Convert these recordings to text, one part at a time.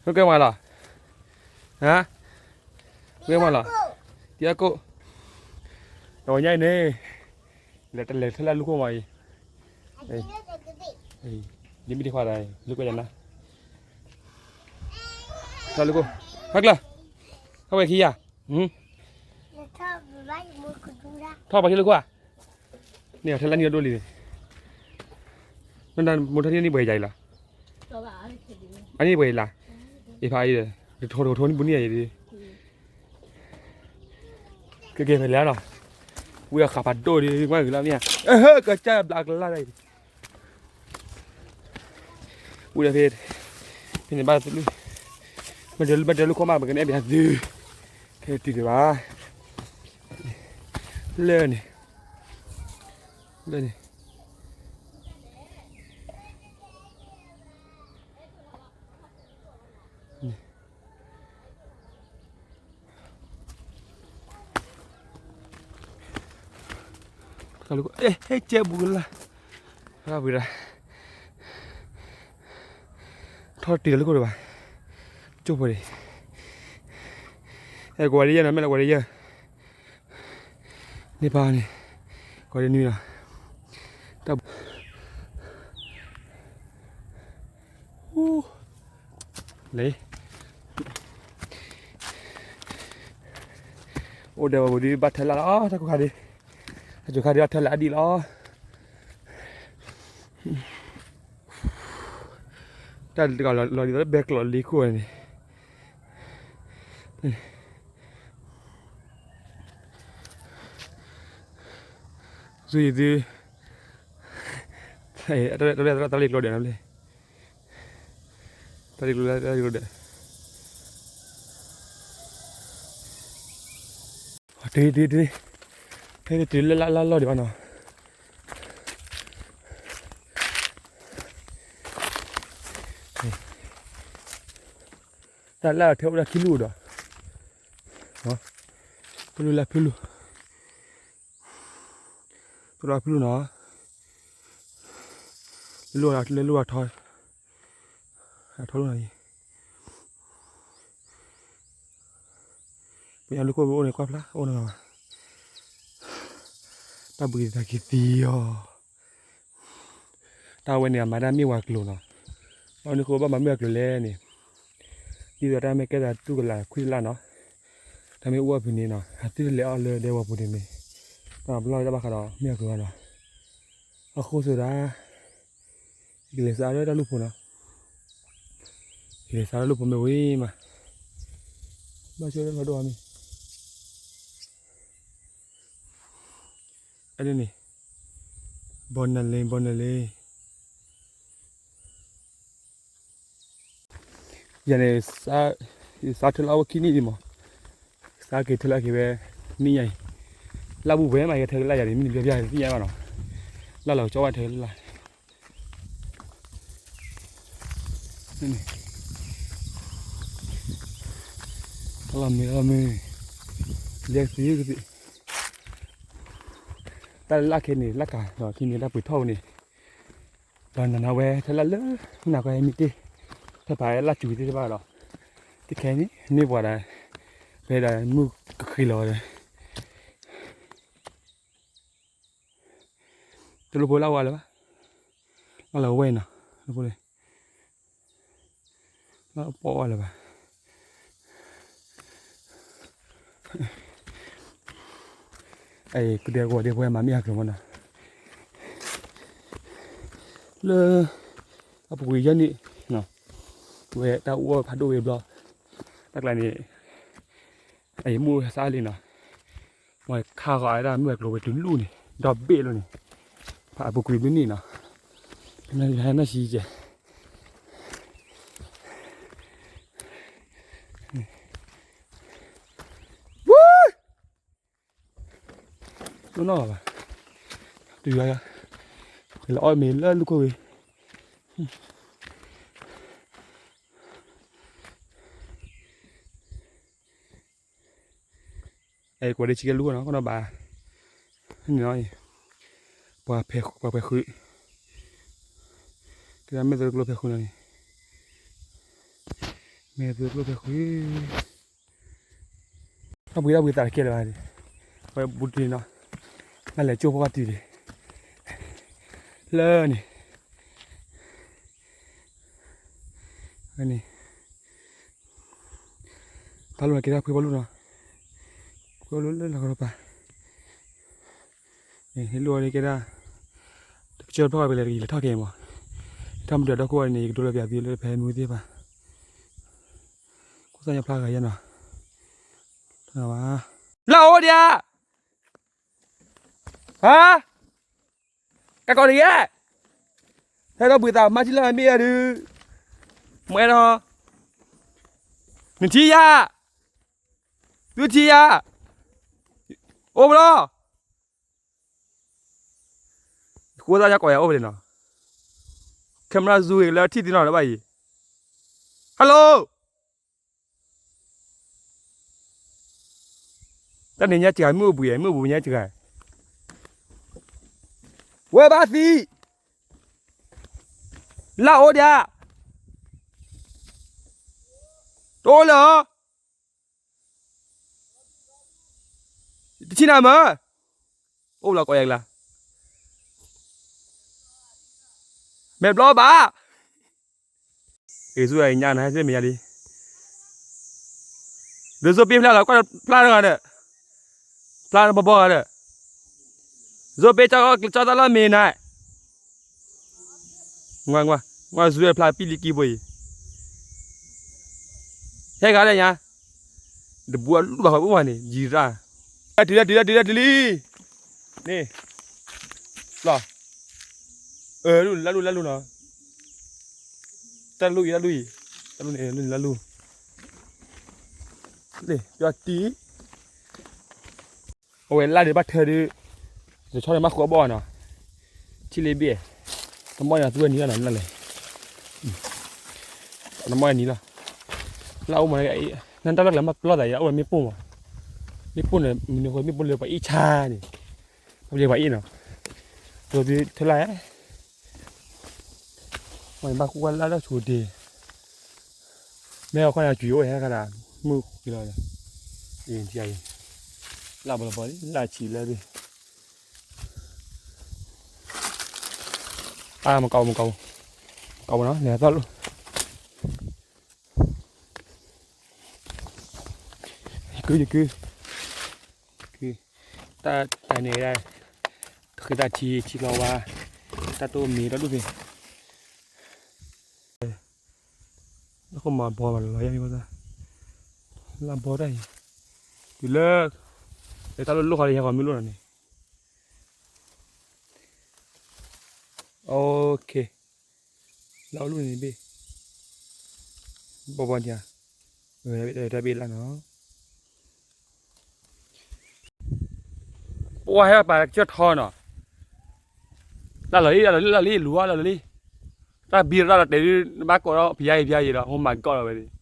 မ့ၢ်ကဲမးလီၤ, ဟါ, မ့ၢ်ကဲမးလီၤ, တံၤအကိၣ်, ဒီးညါအံၤန့ၣ်, လဲၤတလဲၤထဲလၢလူၢ်ခိၣ်မးအံၤ, ဒ်မ့ၢ်တခွါဒီး လူၢ်ခိၣ်ယနါ, ထီၣ်လူၢ်ခိၣ်, ဟါကျၢၢ်, ထီၣ်ဝဲခံယၤ, ထီၣ်ပှၤခံလူၢ်ခိၣ်ဧါ, န့ၣ်ထဲလၢနံၣ်အဒိၣ်လံ, မိၢ်ထီၣ်နံၣ်ပှဲၤယၤအံၤလီၤ, အနံၣ်ပှဲၤအံၤလီၤ, အံၤဖးအံၤ, တထိတထိနံၣ်ပူၤနံၣ်အံၤ, ကကဲဖဲလဲၣ်နီၤ, ဝံၤအဃးဖးဒိၣ်ဒီး ကွၢ်ဂ့ၤလၢမ့ၢ်ဧါ, ကစၢ်ဘျးကလၢ်ဒၣ်အံၤ, ဝံၤဒီးဖဲ, ဖဲန့ၣ်ဘၣ်သု, မ့ၢ်တဲလူၢ်ခိၣ်မး ပကနဲၣ်ပျးသု, ခဲတုၤက့ၤဘၣ်, လၢန့ၣ်, လၢန့ၣ် ကဲဘူးကလၢ်, ဝံၤဒီး, ထီၣ်တ့ၢ်လၢလူၢ်ခိၣ်တဘၣ်, ကၠိဖိန့ၣ်, အဲကွၢ်ဒ်ယဲၢ်နီၤ မ့ၢ်လၢကွၢ်ဒ်ယဲၢ်, န့ၣ်ပၢ်န့ၣ်, ကွၢ်ဒ်နွံနီၤ, တၢ် လၢ, အိၣ်ဒီးဝဲပူၤဒ်ဘၣ်ထၢလၢ်လီၤ တၢ်ကိၢ်ခါဒ်, အကိၢ်ခါဒ်ဘၣ်ထၢလၢ်အဒံၣ်လီၤ, တၢ်လီၤဒ်သိးဘဲကျိးလံခိၣ်န့ၣ်, သုယသု, တၢ်လံၤကျိၤဒဲးနဘျီ, တၢ်လံၤကျိၤဒဲး, တုၤတုၤတုၤ, ဖဲန့ၣ်တုၤလၢလၢလီၢ်ဒံးဘၣ်နီၤ, တၢ်လၢအထဲအိၣ်ဒၣ်ခံလူၢ်ဒီး, တလူၢ်လၢဖုလူၢ်, တလူၢ်လၢဖုလူၢ်နီၤ, လၢလူၢ်လၢလူၢ်အထီ, အထီလူၢ်နီၤအံၤ, ပှၤလူၢ်ခိၣ်ပအိၣ်န့ၣ်ကွၢ်ဖျါအိၣ်နီၤ, တၢ်ဘှံးသးက့ၤသံအီၤ တၢ်ဝဲန့ၣ် အမၤတၢ်မ့ၢ်ဝဲကျိၤနီၤ, ဘၣ်မနုၤဃိဘၣ်မၤမ့ၢ်ဝဲကျိၤလဲၣ်န့ၣ်, ဒ်သိးတၢ်မ့ၢ်ကဲသးတူၢ်ကလာ်ခွံတလၢ်နီၤ, တၢ်မ့ၢ်အိၣ်အဖုၣ်န့ၣ်နီၤ အသုတလဲၤအီၣ်လၢဒဲဝီၤပူၤန့ၣ်မ့ၢ်, တၢ်ဘျီတၢ်ဘၣ်ဃးဒီးမ့ၢ်ဝဲကျိၤဘၣ်နီၤ, အဃိသတး ယကလဲၤစးလၢတၢ်လူၢ်ဖိနီၤ, ယကလဲၤစးလၢလူၢ်ဖိမ့ၢ်ဝံၤမး, ဘၣ်ဆိလၢဖးဒိၣ်အမ့ၢ် အဲန့ၣ်န့ၣ်, ဘီနလ့ ဘီနလ့, ယၤန့ၣ်, ယစးထၢလၢအဝဲခံနံၣ်ဒံးမး, စးက့ၤထၢလၢအက့ၤဝဲနံၣ်ညါအံၤ, လၢ်ဘူၣ်ဝဲမး ယထၢလၢ်ယၤန့ၣ် မ့ၢ်နဘျီဘျီသ့ၣ်ညါဘၣ်နီၤ, လၢ်လီၤကၠီဝဲထၢလၢ် တၢ်လီၢ်မ့ၢ်လီၢ်မ့ၢ်, လဲၤသ့ကသ့, တၢ်လၢ်ခဲန့ၣ် လၢ်ကၤဒီးခံန့ၣ် တၢ်ပှ့ၤထီၣ်ဝဲန့ၣ်, ဒီးနနဝဲ ထဲလၢ်လၢ နကွၢ်ဟဲမံတ့ၢ်, ဖဲပာ်လၢ်စူၤသ့ၣ်တဖၣ်ဒီး, တခဲန့ၣ် မ့ၢ်ပှၤဒီး, ဖဲဒၣ်မုၢ်ကဃ့လီၤဝဲဒီး တလိၣ်ဖိလၢ်ဝဲလၢၤဘၣ်, လၢ်လၢဝဲနီၤ, တလိၣ်ဖိလၢ်, လၢ်ပီၣ်ဝဲလၢၤဘၣ်, အဲ ကဒဲကဝီၤဒဲပဝဲမၤမ့ၢ်အကျိၤမနီၤ, လၢ အပူၤကွံာ်ယဲၢ်နံၣ်, ဝဲတၢ်အိၣ်ဖးဒိၣ်ဝဲဘျီ, တၢ်ကျါန့ၣ် အအံၤမုၢ်စးလံနီၤ, ဝဲခါဃီအတၢ်မ့ၢ်ဝဲကျိၤဝဲတုၤလူၢ်န့ၣ် ဒီဘ့ၣ်လီၤန့ၣ်, ဖးအပူၤကွံာ်မုၢ်နံၤနီၤ, နီၢ်ဆံကဲ, ဝူ, နီၢ်နီၢ်ဘၣ်, တုၤယၤ, လၢအီၣ်မ့ၤလၢလူၢ်ခိၣ်ဝံၤ အဲ ကွၢ်ဒ့ဆံကဲလူၢ်နီၤ ကနီၤဘၣ်, န့ၣ်နီၤ, ပှၤဖဲးဃု, ကဲမ့ၢ်သရကျိဖဲးဃုနီၤန့ၣ်, မ့ၢ်သုကျိၣ်ဖဲဃု ထီၣ်ဘှံးထီၣ်ဘှံးသးတကဲလၢၤဘၣ်, ဝဲဘူးတုၤနီၤ, နလဲၤကၠိဖိဘၣ်တုၤန့ၣ်, လၢန့ၣ်, န့ၣ်, ဖးလိၣ်န့ၣ်ကဲဒၣ်ဖှံဖးလိၣ်နီၤ, ဖှံဖးလိၣ်လၢလီၢ်ကဒီးပၤ, န့ၣ် ဟ့ၣ်လိၣ်ဝဲန့ၣ်ကဲဒၣ်, တကစၢၢ်ဖျီၣ်ဝဲပလဲၤတကယံာ်လဲၤထီၣ်က့ၤမး, ထီၣ်မုၢ်ဒွးဒီခိၣ်ဝဲန့ၣ် ယကဒိလၢပျးသုလၢဖဲမုၢ်သ့ၣ်တဖၣ်, ခိၣ်သၣ်ညီဖျါဂၤယဲနီၤ, ဘၣ်, လၢအိၣ်ဒံးဧါ, ဟါ, ကကီးတဂ့ၤ, ဟဲဒီးဘှံးသးမါထံလၢမ့ၢ်အဒုး, မွဲဒီး, နထံၣ်ယၤ, သုထံၣ်ယၤ, အိၣ်ဘၣ်လီၤ, ယဃိသၣ်ယကီးယၤအိၣ်ဘၣ်လံနီၤ, camera zoom ဂ့ၤလၢထံၣ်သ့နီၤလၢဘၣ်အံၤ, hello, တၢ်န့ၣ်ညါစှၤ မုၢ်အိၣ်ဘှံး မုၢ်အိၣ်ဘှံးညါစှၤ, ဝဲဘၣ်သံ, လၢအိၣ်ဒံး, တအိၣ်လၢၤ, တထံၣ်နၤမၢ်, အိၣ်လီၤကီးယၤကလါ, မဲာ်ဘျီဘၣ်, အ့ၣ် ဆူညါနၤဟဲသ့ၣ်မ့ၢ်ယါလံ, ဒုးစိပ့ဖျါလီၤ ကွၢ်ဖျါတဂၤဒီး, ဖျါတဘီဘီဂၤဒီး, စိပ့ကၠီတၢ်လီၢ်မ့ၢ်နၤ, ငါ, ငါ, ငါ ဆူဖျါပံၣ်လံကံဘိအံၤ, ဟဲဂၤဒီးညါ, တဘူးအလူၢ်ဘၣ်ဃီပူၤဘၣ်န့ၣ် ယံၤရၣ်, တုၤလၢတုၤလၢတုၤလၢတုၤလံ, န့ၣ်, လီၤ, အၢ လၢလူၢ်လၢလူၢ်နီၤ, တၢ်လူၢ်အံၤ တၢ်လူၢ်အံၤ, တၢ်လူၢ်န့ၣ်လၢလူၢ်, န့ၣ် ပျီတံၢ် အဝဲလၢ်ဒံးဘၣ်ထၢဒုး, ယဆီန့ၣ်မးဃုအဘီၣ်နီၤ, ထံၣ်လၢဘ့ၣ်, တမီၢ်န့ၣ်သူဝဲနံၤလီၤနီၤ, နလဲၣ်, တမီၢ်နံၤလီၤ, လၢ်အိၣ်မး, နတၢ်လီၢ်ကျဲမးပျီသးယၤ အိၣ်ဝဲမ့ၣ်ပိၢ်မး, မ့ၣ်ပိၢ်န့ၣ် မနုၤဃိမ့ၣ်ပိၢ်လၢပှၤအ့ၣ်ဆါန့ၣ်, ပှၤအ့ၣ်နီၤ, ဒီးထၢလၢ် မ့ၢ်ဘၣ်ဃုဝဲလၢ်လၢ်ဆူဒ့, မ့ၢ်အီၤခီန့ၣ် ကွံာ်အိၣ်ဟဲခါဒၣ်, မုၢ်ဃုလီၤ, အံၤ, လၢ်ဘီလီၤဘီလံ လၢ်ဆံးလၢဘ့ၣ်, အါ မကီး မကီး, မကီးနီၤ လဲၤသီၣ်လိၣ်, ယကု, ယကု, တၢ်တၢ်န့ၣ်, ဃ့တၢ်ထံ ထံကျီဝါ, တၢ်တိၢ်မ့ၢ်တၢ်ဒိၣ်သ့, လၢဃိမၤဘီမးလီၤယါမ့ၢ်, လၢဘီတၢ်အံၤ, တုၤလၢ, လၢတၢ်လိၣ်လိၣ်ဃီလၢယဟဲဃီမ့ၢ်လိၣ်နီၤန့ၣ်, လၢအလိၣ်န့ၣ်ဘ့ၣ်, ဘီဘီဒံးဧါ, တၢ်ဘ့ၣ်လၢ်နီၤ ပှၤဟဲပာ်ကစၢၢ်ထီနီၤ, လၢလီၤလံ လၢလီၤလံ လၢလီၤလံ, လူၤလီၤလံ, တၢ်ဘံရၣ်လီၤတဲာ်ဒုး နဘၣ်ကိးဒီး ဖယါယံၤ ဖယါယံၤဒီး ဟိမၤကီးလီၤဝဲ, ဝ့ၢ်, လီ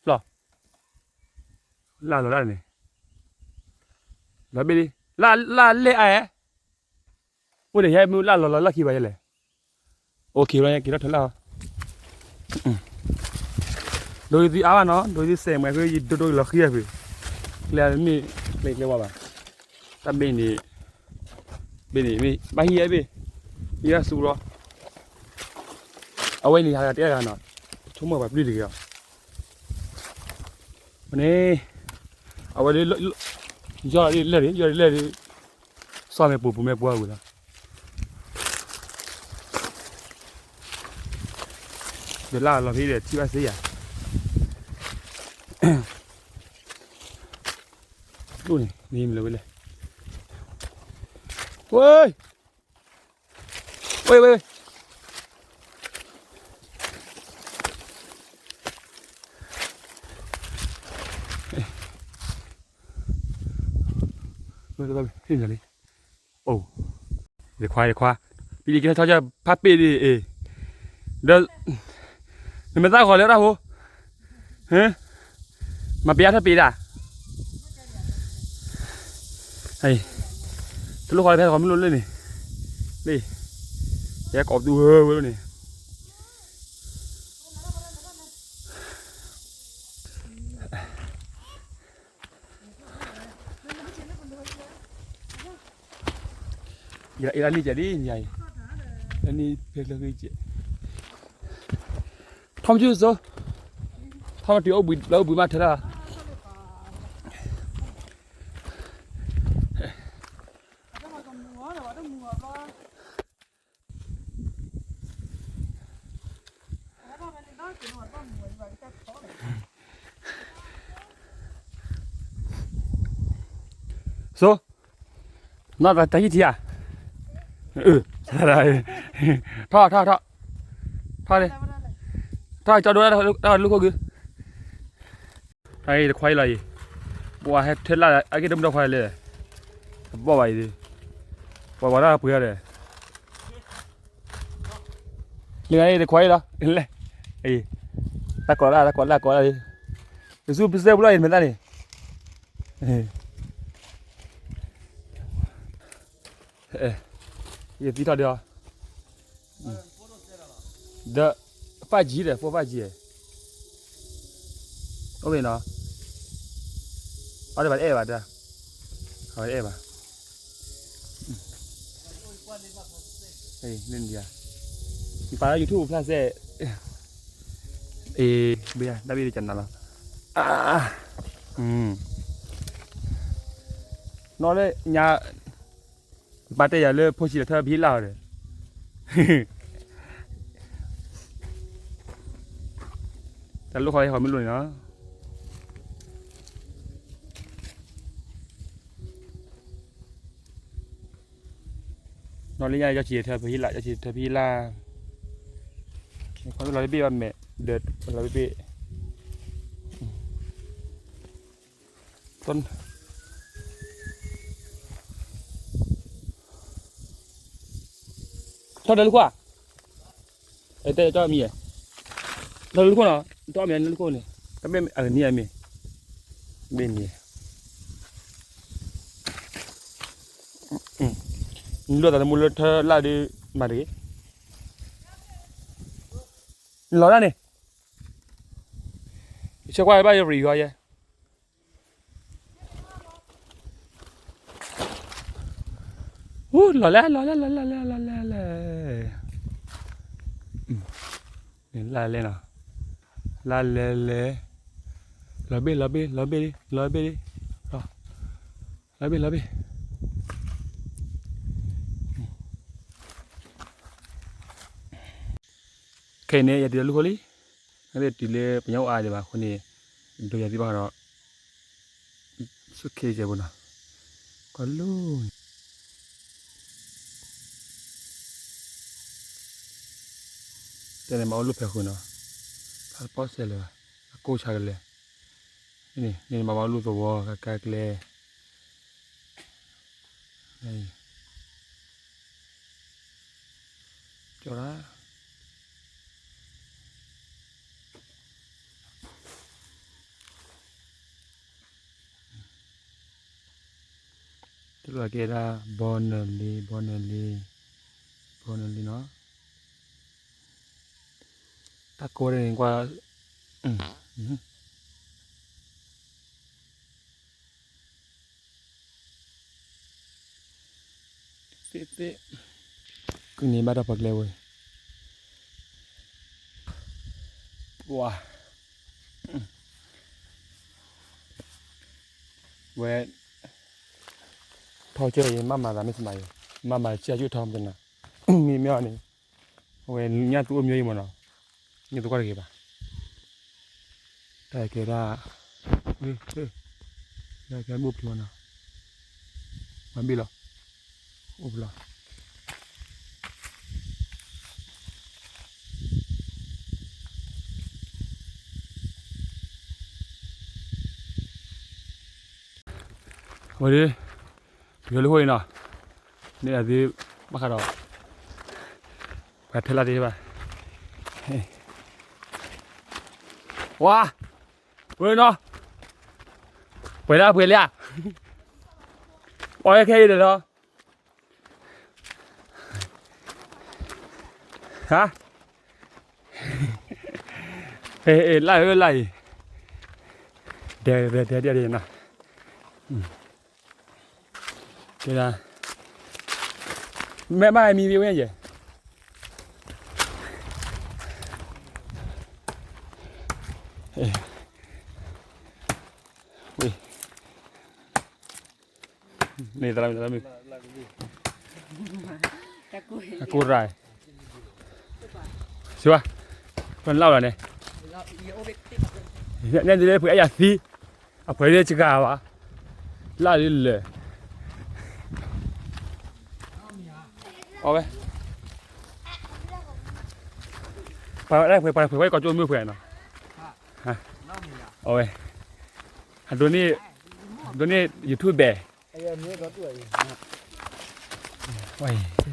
ၤ, လၢလီၤလၢန့ၣ်, လီၤဘ့ၣ်လံ, လၢလၢလဲၣ်အါ, အိၣ်ဒီးဟဲမုၢ်လၢလီၤလီၤလၢခံဘၣ်ယဲလဲၣ်, အိၣ်ခ့လီၤ က့ၤထီၣ်ထၢလၢ်အီၤ ဒိးယသုအါဘၣ်နီၤ ဒိးယသုစဲးမး ယဒိးဒိးလီၤဃံအပူၤ, ကျဲမ့ၢ်, ကျဲကျဲဝါဘၣ်, တၢ်ဘ့ၣ်န့ၣ်, ဘ့ၣ်န့ၣ်မ့ၢ် ဘၣ်ဟံၣ်အဘ့ၣ်, ဟံၣ်အဆူလီၤ, အဝဲန့ၣ်ဟးဂၤတဲဂၤနီၤ, ဆိကမိၣ်ပှၤပျုၢ်တဂ့ၤအီၤ, န့ၣ်, အဝဲဒ်, ယီၢ်ဒ်လဲၣ်ဒ် ယီၢ်ဒ်လဲၣ်ဒ်, စီၣ်မ့ၢ်ပူၤပူၤမ့ၢ်ပှၤဝံၤလီၤ, ဒီးလၢလီၤဖဲဒီးထံၣ်ဘၣ်စ့ယၤ, ဒိၣ်န့ၣ် မ့ၢ်မနုၤဝဲလဲၣ်, ဝဲ, ဝဲ, ဝဲ, ဝဲ, ဝဲ, ယခွါ ယခွါ, ပံၤလံကဲထီၣ်ကၢ်ဖးပ့ၢ်ဒ်အံၤ, ဒီး, နမ့ၢ်သၣ်ဂီၤလၢတၢ်ဖိ, မၤပ့ၤအါထီၣ်ပ့ၤဒၣ်, တလိၣ်ဃီလၢဖဲဃီမ့ၢ်လိၣ်လၢန့ၣ်, လၢ, ယဲကိးပသူဝဲဝဲန့ၣ်, ယအ့ၣ်လၢနံၣ်ကဲဒ်ညါအံၤ, လၢနံၣ်ဖဲကျၢၢ်ဂ့ၤကဲ, ထီၣ်မ့ၢ်ကၠူၣ်စိ, ထီၣ်မ့ၢ်တုၤအိၣ်ဘှံးလၢအိၣ်ဘှံးမးထဲလၢ်, စိ, နီၢ်တၢ်ဟံၣ်ထံဧါ, ထီၣ်ထီၣ်ထီၣ်, ထီၣ်န့ၣ်, ထီၣ်ကၠီဒိတၢ်လူၢ်ခိၣ်ဂုၢ်, တၢ်အံၤတခွါအံၤလီၤအံၤ, ပှၤဟဲထဲလၢ်အက့ၢ်တမုၢ်ဒီခွါလဲၣ်, တဘီၣ်ဘၣ်အံၤ, ပှၤပှၤတၢ်ပှ့ၤအီၤဒီး လၢအံၤတခွါအံၤလီၤ, လဲၣ်, တၢ်ကိးလၢ် တၢ်ကိးလၢ်ကိးလၢ်, ယဆူပစဲပူၤလီၤအံၤ မ့ၢ်တၢ်န့ၣ်, ယသံထီၣ်ဒီး, ဒီး five G ဒီး four five G အိၣ်နီၤ, အီၤဒီးဘၣ်တအဲၣ်ဘၣ်တၢ်, အဝဲတအဲၣ်ဘၣ်, နပာ်လၢ YouTube ဖျါစဲ, အ့ ဘ့ၣ်တၢ်ဘ့ၣ်တကနၤလီၤ, နီၢ်လၢညါ, ပာ်တဲယၤလၢဖိဆံးလီၤထၢဖံလၢ်အီၤဒီး, တၢ်လိၣ်ဃီဟဲဃီမ့ၢ်လိၣ်န့ၣ်လီၤ. နီၢ်လၢညါ ယီၢ်ဆံးထၢဖံလၢ် ယီၢ်ဆံးထၢဖံလၢ်, ခီလီၤတဘ့ၣ်ဘၣ်မဲာ်, ဒီးလီၤတဘ့ၣ်, ထီၣ်ဒီးလူၢ်ခိၣ်ဧါ, တဲကၠီမံၤ, ထီၣ်ဒီးလူၢ်ခိၣ်နီၤ, ထီၣ်မံၤလူၢ်ခိၣ်န့ၣ်, တဘ့ၣ်အနံၤအမ့ၢ်, ဘ့ၣ်နံၤ, နလိၣ်သးသမူလၢထၢလၢ်ဒုးမၤတဂ့ၤ, လီၤဒၣ်န့ၣ်, ယဆၢကွၢ်ဘၣ်ယရံၤဃီယဲ, လီၤလဲၣ် လီၤလဲၣ် လီၤလဲၣ် လီၤလဲၣ် လီၤလဲၣ်, လၢလဲၣ်နီၤ, လၢလဲၣ်လဲၣ်, လီၤဘ့ၣ် လီၤဘ့ၣ် လီၤဘ့ၣ် လီၤဘ့ၣ်, လီၤဘ့ၣ် လီၤဘ့ၣ်, ခဲအံၤန့ၣ် ယတုၤလၢလူၢ်ခိၣ်လံ, နမ့ၢ်တုၤလၢပညိၣ်အါဒံးဘၣ်အဃိန့ၣ်, ဒိယၤသံဘၣ်ဒီး, ဆူၣ်ခ့ယဲၢ်ပူၤနီၤ, ကွၢ်လူၢ်န့ၣ်, တဲန့ၣ်မၤအိၣ်လူၢ်ဖဲဃုာ်နီၤ, ဖးတပီၢ်စဲးလၢၤဘၣ်, အကိၢ်ဆါကလဲၤ, န့ၣ်မၤဘၣ်အိၣ်လူၢ်သဝီ ကကဲကျဲ ကၠီဒၣ်, တလိၣ်ကဲဒၣ် ဘီနလံ ဘီနလံ ဘီနလံနီၤ, တၢ်ကိးန့ၣ်ကွၢ် သ့ၣ်သ့ၣ်, ကုၢ်န့ၣ်ဘၣ်တၢ်ပှၤကျဲဝဲ, ပှၤ, ဝဲ, ထီၣ်ကၢၢ်အံၤ မၤမၤသးမ့ၢ်သမးအံၤ, မၤမၤဆံးအကၠူၣ်ထီၣ်မတနၤ, မ့မ့ၢ်အီၤန့ၣ်, အဝဲညၣ်သူအိၣ်မ့ၢ်အံၤမ့ၢ်နီၤ, ညၣ်သူကွၢ်တဂ့ၤဘၣ်. တၢ်ကဲဒၣ်, တၢ်ကဲဘိၣ်ဖျိနီၤ, မၤဘ့ၣ်လီၤ, အိၣ်ဖျိလီၤ. ဝဲဒၣ်, ပယီၤလၢဟိအံၤနီၤ, န့ၣ်အသု, ဘၣ်ဃးဒီး, ပှၤထဲလၢ်တ့ၢ်ဘၣ်, ဝါ, ဝဲနီၤ, ပှဲၤလၢပှဲၤလၢ, ပှၤခဲအံၤဒီးလီၤ. ဟါ, လၢ်ဧၢလၢ်အံၤ, ဒဲဒဲဒဲဒဲနီၤ, တဲဒၣ်, မ့ၢ်ဘၣ်မံၤဝဲယဲၢ်, မ့ၢ်သရၣ်မုၣ်, အကိၢ်ရၢ်, စံးဘၣ်, ပှၤလၢ်လီၤန့ၣ်, နဲဒ်လၢပှၤအဲၣ်ယၤသံ, အပှဲၤဒ်စဂၤဘၣ်, လၢ်လၢလၢာ် အဝဲ, ပှၤအဲၣ်ပှဲၤ ပှၤအဲၣ်ပှဲၤဝဲကီၢ်ကၠိမုၢ်ပှဲၤနီၤ, အဝဲ, အဒိန့ၣ်, ဒိန့ၣ် YouTube ဘဲၣ်,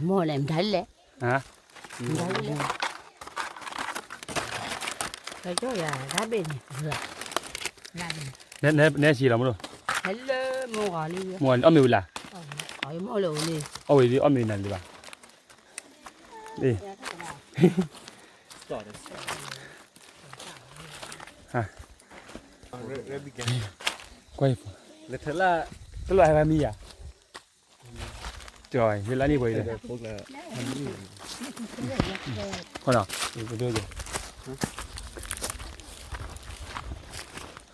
မ့ၢ်လဲၣ်, မ့ၢ်လဲၣ်, ကၠီယၤ တၢ်ဘ့ၣ်န့ၣ်, နဲဆံးလီၤမ့ၢ်, မ့ၢ်အီၣ်မ့ၤဝံၤလၢ်, အီၣ်ဝံၤဒ်အီၣ်မ့ၤနၤလံဘၣ်, ကွၢ်, တလီၤဟဲဘၣ်မံၤယၤ, ကၠီ, ဟ့ၣ်လၢန့ၣ်ပှဲၤ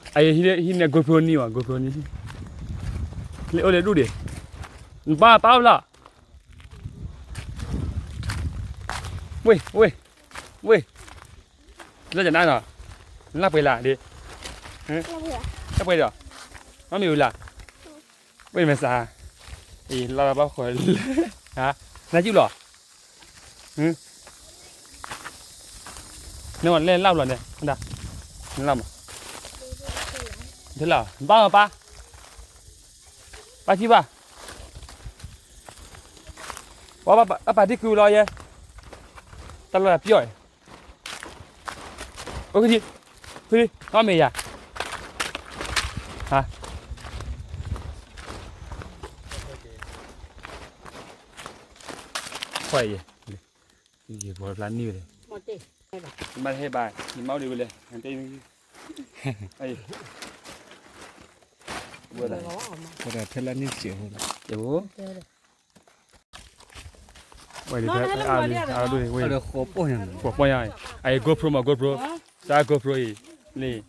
အံၤ, ဟံးန့ၢ် GoPro နံၤဝဲ GoPro နံၤ, လၢအိၣ်လၢဒူၣ်ဒံး, နပၢ်ပၢ်အိၣ်လီၤ, ဝ့ၢ် ဝ့ၢ် ဝ့ၢ်, လၢကနၣ်နီၤ, နလၢ်ပှဲၤလၢ်ဒံး, လၢ်ပှဲၤဒီး, မ့ၢ်မ့ၢ်ဝံၤလၢ်, ဝ့ၢ်မဲာ်ဆှး, အံၤ လၢ်လၢ်ဘၣ်ဃီ, နၤကၠူၣ်လီၤ, နလဲၤလၢ်ဘျီန့ၣ်, နလၢ်မး, ထဲလၢ်, ဘၣ်မးပၢ်, ပၢ်ထံၣ်ဘၣ်, ပၢ်ပၢ်ထံၣ်ကုလီၤယဲ, တၢ်လီၢ်တၢ်ပျီၢ်အံၤ, အိၣ်ခံထံ, ခံထံ, အီၣ်မ့ၤယၤ, ဟါ, ခွဲးယဲၢ်, ယဲၢ်ပှၤဖျါနံၣ်ဝဲ, မ့ၢ်ဟဲဘၣ်, ယမၤအိၣ်ဒံးဝဲလဲၣ်, တဲ, ဝဲဒၣ်ထဲလၢနံၣ်စဲးဖိ, ယဲၢ်ဖိ, ဝဲဒၣ်ဖဲအါဒ်အါဒ်ဝဲ, ဃိးပီၢ်ညါ, ဃိးပီၢ်ညါ, အအံၤ GoPro မး GoPro, စါ GoPro အံၤ, န့ၣ်,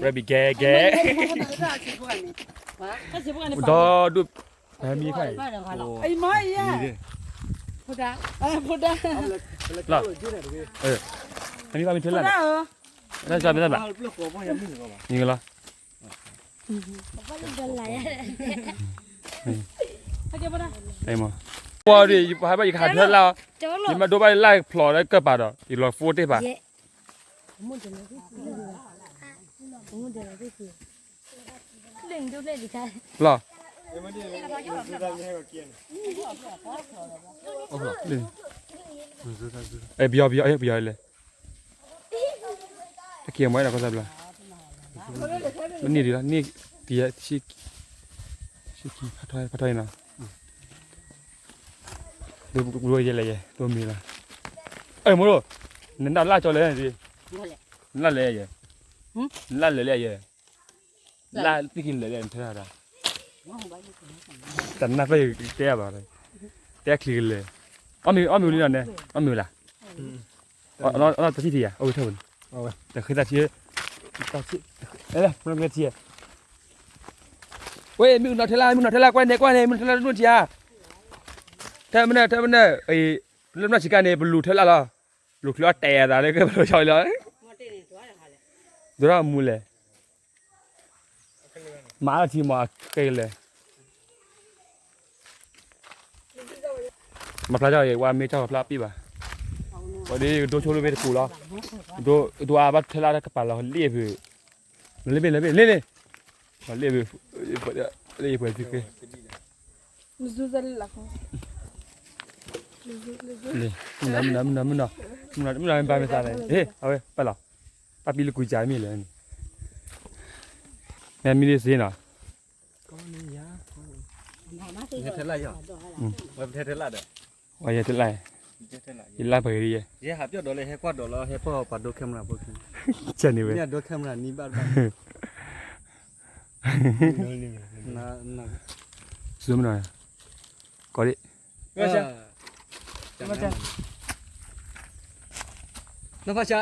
ရဘံကဲကဲ, ဒီဒူၣ်, ဟဲမံခါအံၤ, လီၤ, ဟဲမံခါမံထဲလၢ်လီၤ, တၢ်စါမ့ၢ်ထဲလၢ်, မံကလီၤ. ပှၤဒ်ယဟးဖဲလၢ်, ယမၤဒိဘၣ်လၢ်ဖျိးလၢကပၤဒီး ယလီၤ phone တ့ၢ်ဘၣ်, လီၤ, ပယီၤပယီၤပယီၤလဲၣ်. တၢ်ခံးမွဲဒီးကီၢ်သးဘျီ, မ့ၢ်န့ၢ်ဒံးလီၤ, န့ၢ်တံၤ, ဆံခံ, ဖးထီ, ဖးထီအံၤနီၤ, ဒိယဲလဲၣ်ယဲ, ဒိမံၤလီၤ, အဲၣ်မိၢ်ဒိၣ်, နနၢ်လၢ်ကၠီလဲၣ်, နလၢ်လဲၣ်ယဲ, နလၢ်လဲၣ်လၢယဲ, လၢ်သ့ၣ်ခံလၢာ်လဲၣ်နထဲဒၣ်, တနၢ်ဖျၢၣ်ယတဲဘၣ်, တဲချံကလဲၣ်, အီၣ်မ့ၤ, အီၣ်မ့ၤလံနီၤနဲ, အီၣ်မ့ၤလၢ် အီၣ်တထံၣ်ထံၣ်ယၤ, အိၣ်ဝဲထၢၣ်ပူၤန့ၣ်, တဃ့တၢ်ထံ, တၢ်ထံ, မ့ၢ်ထံ, ဝဲ မ့ၢ်နီၢ်ထဲလၢ်, မ့ၢ်နီၢ်ထဲလၢ်, ကွၢ်န့ၣ်, ကွၢ်န့ၣ်, မ့ၢ်နီၢ်ထဲလၢ်တဒူၣ်ထံဧါ, ထဲမနုၤ, ထဲမနုၤ, လၢနီၢ်ဆံးကါန့ၣ် ပလူၤထဲလၢ်လီၤ, လူၤချံအီၣ်တဲာ်အသးလၢကပလူၤဆီလီၤ, ဒိရၣ်မူလဲၣ် မၤအါထံမၤအကဲလဲၣ်, မၤဖျါကၢ်အံၤ ဝဲမ့ၢ်ကၢ်ဖျါပ့ၢ်ဘၣ်, ဝဲဒ်ကဒိဆိလၢဝဲတကူးလီၤ, ဒိအါဘၣ်ထဲလၢ်တၢ်ကပၤလီၤလ့ၣ်ဖုး, လ့ၣ်ဘ့ၣ်လ့ၣ်ဘ့ၣ်လ့ၣ်လ့ၣ်, လ့ၣ်ဖုး, လ့ၣ်ဖုး, မုၢ်နီၤ, မုၢ်နီၤ, မုၢ်နီၤ, မုၢ်နီၤ, မုၢ်နီၤ, မ့ၢ်ဘၣ်မ့ၢ်သးလဲၣ်, အဝဲပၢ်လီၤ, ပၢ်ပံလၢကူစါမ့ၢ်လဲၣ်, မ့ၢ်မံလံစ့နီၤ ထဲလၢ်ယီၤ, ဝဲထဲလၢ်ဒီး, ဝဲယဲထဲလၢ်, ယလၢ်ပှဲၤဂ့ၤယဲ, ယဟးပျီၢ်ဒီးလၢဟဲကွၢ်ဒီးလီၤ ဟဲပၢၢ်ပှၤဒိ camera ဖိခံ, ကဲန့ၣ်ဝဲ, မ့ၢ်အဒိ camera နံၣ်ဘၣ်တဘၣ်, စုမနီၤ, ကီးဒ့ၣ်, ဝဲဆၢ, နဖၣ်ဆါ,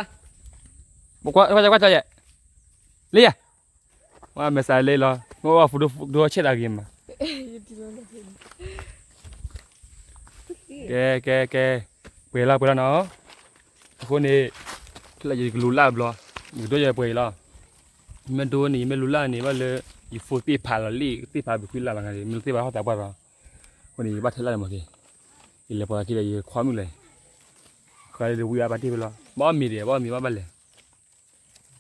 ကွၢ်ကွၢ်ကွၢ်ယဲ, လံယဲ, ဝဲမဲာ်စးလံလီၤ, မ့ၢ်အိၣ်ဝဲဖုဒိၣ်ဆဲးတၢ်ဂ့ၤမး, ကဲကဲကဲ, ပှဲၤလီၤပှဲၤလီၤနီၤ, အဃိန့ၣ်, ထဲလၢယကလူၤလၢ်ဘျီ, ယကဒိယပှဲၤအံၤလီၤ, မ့ၢ်ဒိန့ၣ် ယမ့ၢ်လူၤလၢ်န့ၣ် ဘၣ်လၢ, ယဖိသ့ၣ်ဖးလီၤလံ သ့ၣ်ဖးပခွံလၢ်လီၤဂၤန့ၣ် မ့ၢ်သ့ၣ်ဖးဟီၣ်သးပှၢ်လီၤ, အဃိန့ၣ် ယဘၣ်ထဲလၢ်န့ၣ်မးက့ၤ, ယလဲၤပှၤခံဒီးယခွါမုၣ်လဲၣ်, ဃီလၢဝံအါဘၣ်တ့ၢ်ဖဲလီၤ, ဘၣ်အီၣ်မ့ၤဒီး ဘၣ်အီၣ်မ့ၤဘၣ်ဘၣ်လဲၣ်,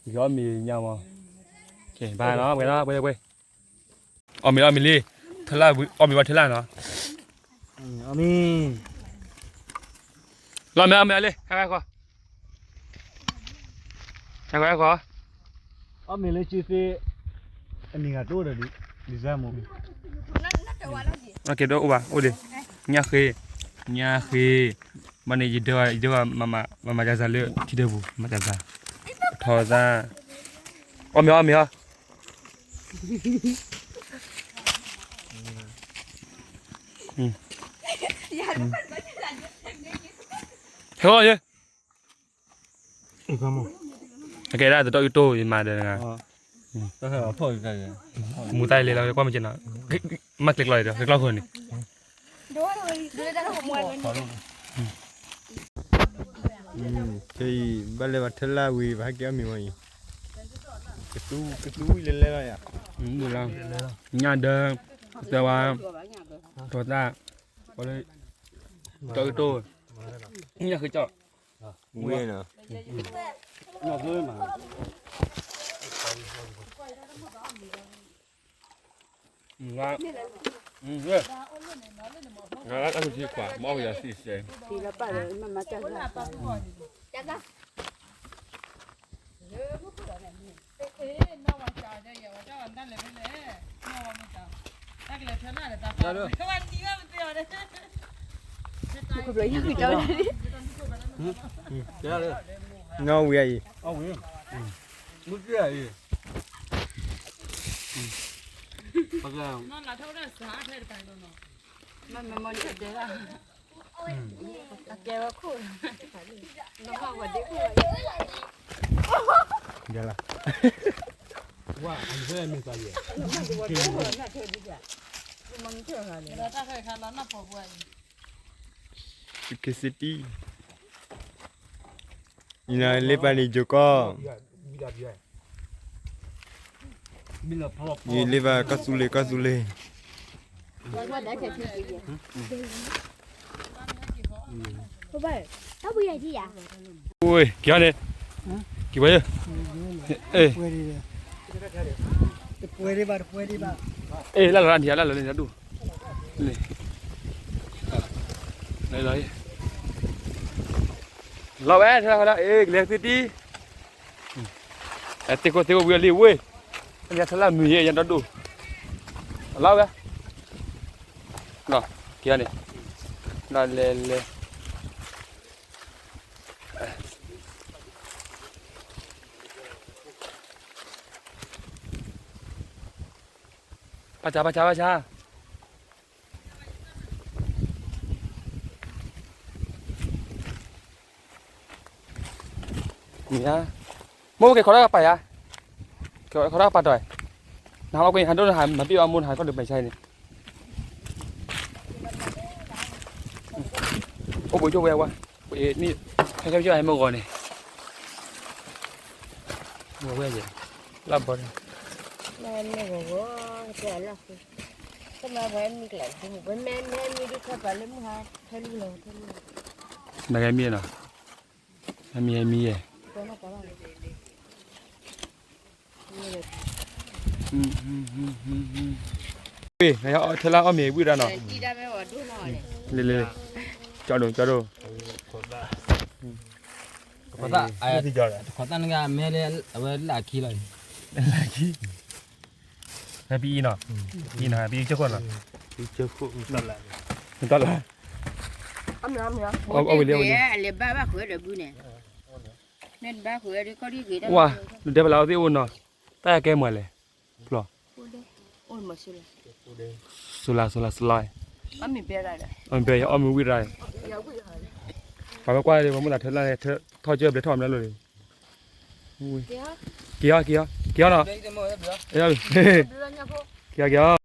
ယကအီၣ်မ့ၤညါမး, ဘၣ်နီၤ ပှဲၤနီၤ ပှဲၤပှဲၤ, အီၣ်မ့ၤအီၣ်မ့ၤလံ, ထဲလၢ်ဝံ အီၣ်မ့ၤဘၣ်ထဲလၢ်နီၤ, အီၣ်မ့ၤ, လီၤမ့ၤအီၣ်မ့ၤအီၣ်လံ ဟဲဃီ, ဟဲဃီဟဲဃီ, အီၣ်မ့ၤလၢစုသ့, အနံၤဂၤတအိၣ်ဒီး, ဒံစဲမူ, ကဲဒိၣ်အိၣ်ဘၣ် အိၣ်ဒံး, ညၣ်ဃ့, ညၣ်ဃ့, မ့ၢ်န့ၣ် ယဒၢ ယဒၢ မၤမၤကစၢ်လၢထံဒၢပူၤ မၤကစၢ်, ပထီသၣ်, အီၣ်မ့ၤအီၣ်မ့ၤအီၣ် ဟဲဃီယဲ, အကဲဒၣ်တတီၢ်အုးတိၢ်ယမၤဒီး, မူသးလဲၤလီၤကွၢ်မ့ၢ်က့နီၤ, မၤကျဲကျီဒီး ကျဲကျီဃိန့ၣ်, ခဲအံၤ ဘၣ်လဲၤဘၣ်ထဲလၢ်ဝံၤ ဘၣ်ဟဲက့ၤအီၣ်မ့ၤဝဲအံၤ, ကသူဝံၤလဲၤလဲၤလီၤယၤ, ညၣ်ဒၢ, သၢဝါ, ထီသၣ်, တီၢ်ကတိၢ်, ညၣ်ဃ့ကၠီၣ်, ဝဲနီၤ, ငါ, ငါအါထီၣ်ဆံခွါ မ့ၢ်အီၣ်ပယီၤစံးစဲ, နီၢ်ဝံၤအံၤ, မုၢ်ကၢအံၤ, က့ၤစတံ, ယလ့ပာ်န့ၣ်ယိၤကီၢ်, ယလ့ပာ်ကီၢ်သူလ့ၤ ကီၢ်သူလ့ၤ, က့ၤန့ၣ်, က့ၤဝဲ, လၢလီၤလၢနံၤလၢလီၤလၢနံၤဒူၣ်, လီၤဝဲ, လီၤဝဲ, အဲ ကလဲၤသုတံၢ်, သ့ၣ်ခိၣ်သ့ၣ်ခိၣ်ဝံၤအလံဝ့ၢ်, အညါထီၣ်လၢမုၢ်ယဲ အညါဒီဒူၣ်, လီၤဝဲ, က့ၤန့ၣ်, လဲၤလဲၤ ပၢ်စၢ် ပၢ်စၢ် ပၢ်စၢ်, မ့ၢ်ဧါ, မိၢ်ကဲၤခီတၢ်ကပၤယါ, ကဲၤခီတၢ်ကပၤတီၤ, နဟးလီၤကွံာ် ဟးဒိၣ်နဟး မၤပံၣ်အီၤမိၢ် နဟးကီၢ်ဒုးပၢဆါအံၤန့ၣ်, အိၣ်ဘှံးကၠိဝဲဝဲ, ပမ့ၢ် ဟဲကၠိဟဲမုၢ်ဂီၤန့ၣ်, မ့ၢ်ဝဲယဲ, လၢဘီန့ၣ်, မ့ၢ်ဝဲမ့ၢ်ဒုးထီၣ်ပာ်လၢမုၢ်ဟါ, မ့ၢ်ဟဲမံနီၤ, ဟဲမံဟဲမံယဲ, ဝ့ၢ် ထဲလၢအီၣ်မ့ၤဝံၣ်ဒၣ်နီၤ, လ့လ့, ကၠီဒိၣ် ကၠီဒိၣ်, တခီသၣ်နကမဲလၢအဝဲလၢခံလီၤ, လၢခံ, ဟဲပံအံၤနီၤ, ပံနီၤ ပံကၠိခိၣ်နီၤ, ပံကၠိခိၣ်, မတၤလၢ, အဝဲလၢအဝဲလၢ, လဲၤဘါဘၣ်ဃုာ်ဒီးဘုန့ၣ်, ဝါ, နတဲပလၢအဝဲသ့ၣ်အိၣ်နီၤ, တၢ်ကဲမွဲလဲၣ်, ဖျီ, စိလါ စိလါ စိလါ, အီၣ်မ့ၤဝံၣ်ရၣ်, အီၣ်မ့ၤဝံၣ်ရၣ်, ပှၤမ့ၢ်ကွၢ်လၢပှၤမုၢ်လၢ်ထၢလၢ် ထၢထီၣ်ကၢဘျဲထီၣ်မနုၤလဲၣ်, က့ၤအီၤ က့ၤအီၤ က့ၤအီၤနီၤ, က့ၤအီၤ က့ၤအီၤ